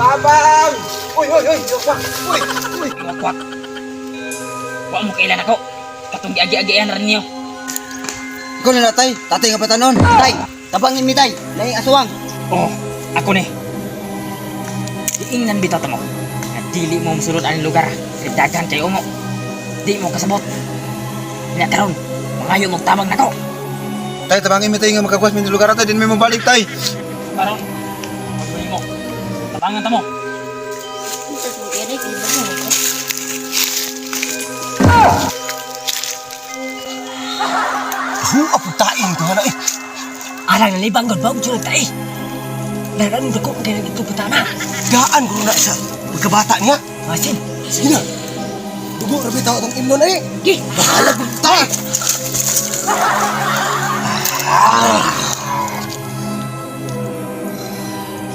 Tabang! Uy, uy, uy! Wakwak! Uy! Uy! Wakwak. Wa mo kailan ako. Katong giagi-agian rin niyo. Ikaw na tay. Tatay nga patanon. Tay! Tabangin mi tay. Laing aswang. Oh, ako ni. Giingnan bitaw ta mo. Nga dili mo musulod ang lugar. Kay daghan kay ungo. Di mo kasabot. Nya karon, mangayo mong tabang nako. Tay, tabangin mi tay nga makagwas mi lugar tay, din mi mabalik tay. Karon, pagbuhi mo. Tabangan ta mo. Hu aputain ko na eh. Alang nalibang gud ba og tae. Dagan dako kay nang ito putana. Gaan ko na sa pagkabata niya. Masin. Sige na. Dugo ra bitaw atong imnon eh. Gi. Bahala gud ta.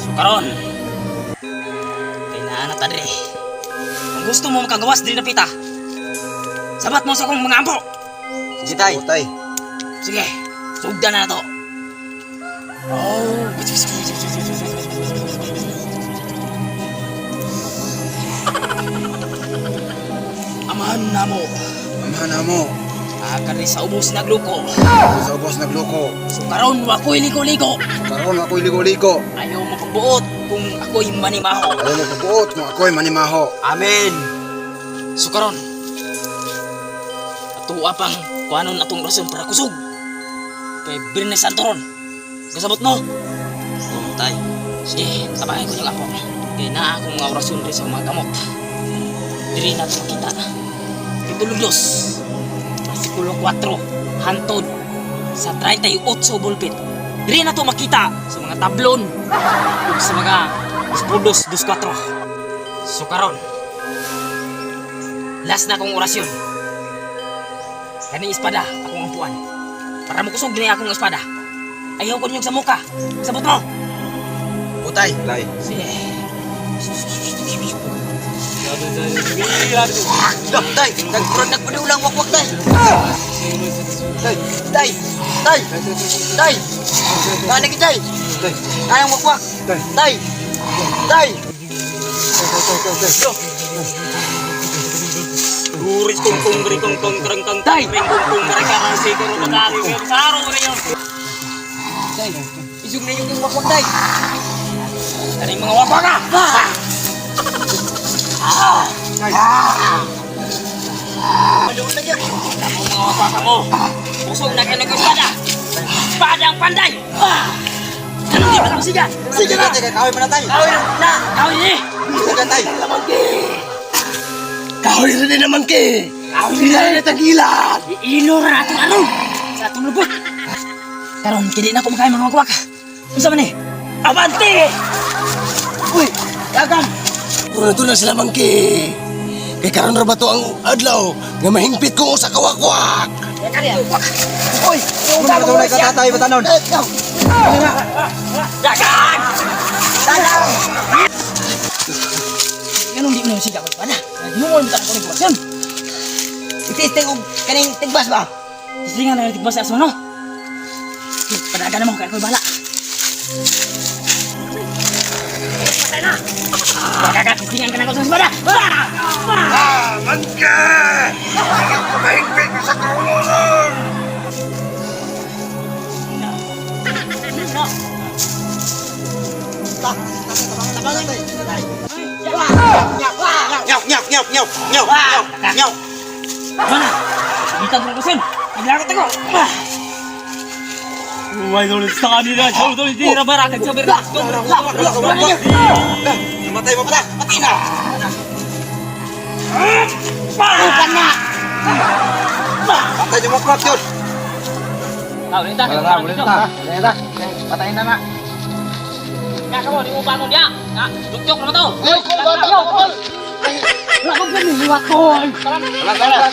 So karon, kay naa na ta diri. Kung gusto mo makagawas diri na pita, sabat mo sa akong mga ampo. Sige tay. Oh, tay. Sige, sugdan na to. Oh. Amahan na mo. Amahan na mo. Akari sa ubos nagluko. Sa ubos nagloko. So karon wa ko'y liko-liko. Karon ako'y ligo-ligo. Ayaw mo pagbuot kung ako'y manimaho. Ayaw mo pagbuot kung ako'y manimaho. Amen. So karon, ato pang kuanon atong rason para kusog. Kay Birnes Santoron. Kasabot mo. Oo, tay. Sige, tabahin ko yung apo. Kay naa akong mga orasyon diri sa mga kamot. Diri na ito makita. Kapitulo 2, versikulo 4, hantod sa 38 bulpit. Diri na ito makita sa mga tablon ug sa mga 2 2 4. So karon, last na akong orasyon. Kaning espada akong ampuan. Para mokusog ni akong espada. Ayaw ko ninyong sa muka. Sabot mo. Oo, tay. Tay. Sige. Tay, nagkurang nagpadulang wakwak tay. Tay, tay, tay, tay. Kani ki tay. Tay. Anang wakwak. Tay. Tay. Tay. Tay, tay, tay, tay. Duris kong kong ring kong kong kong kong tay ring kong kong ring kong si kong kong kong saro rin yun. Tay, isog na yung wakwak tay. Kaning mga wakwak ka. Maluon na dyan. Ang mga wakwak mo. Usog na kayo nag-espada. Espada ang panday. Anong di ba lang siga? Sige na. Tay, kahoy pa na tay. Kahoy na. Kahoy ni. Sige tay. Kahoy rin din naman ke. Kahoy Sila na tagilan. Iilo ra atong aron sa atong lubot. Karon kini na ko makain mga wakwak. Unsa man eh? Abante! Uy, dagan. Puro na to na sila mangke. Kay karon ra ba to ang adlaw nga mahingpit ko sa kawakwak. Uy, Ano na ka tatay patanon? Dagan! Dagan. Ganun di mo siga ko espada. Nagmungol mo ta ko ng orasyon. Itisting og kaning tigbas ba? Tislingan na tigba sa aso, no? Padagan na mo, kaya ako'y bahala. Patay na! Pagkakatislingan ka na ako sa espada! Ah! Ah! Mangke! Ayaw ko mahigpit mo sa kaulonon! No. No. Tabangan tay. Tay. Nyaw, nyaw, nyaw, nyaw, nyaw, nyaw, nyaw. Mana? Kita ko kusin. Naglakot ako. Ah! Uy, doon sa kanila. Doon di na barakan sa berdak. Namatay mo pala. Patay na. Bukan na. Patay niyo wakwak yun. Tao, lenta. Wala na. Patayin na na. Ya, kamu di bangun dia. Nah, duk-duk nama to. Yo, kol, kol, kol. Wala ko liwat ko. Wala, wala.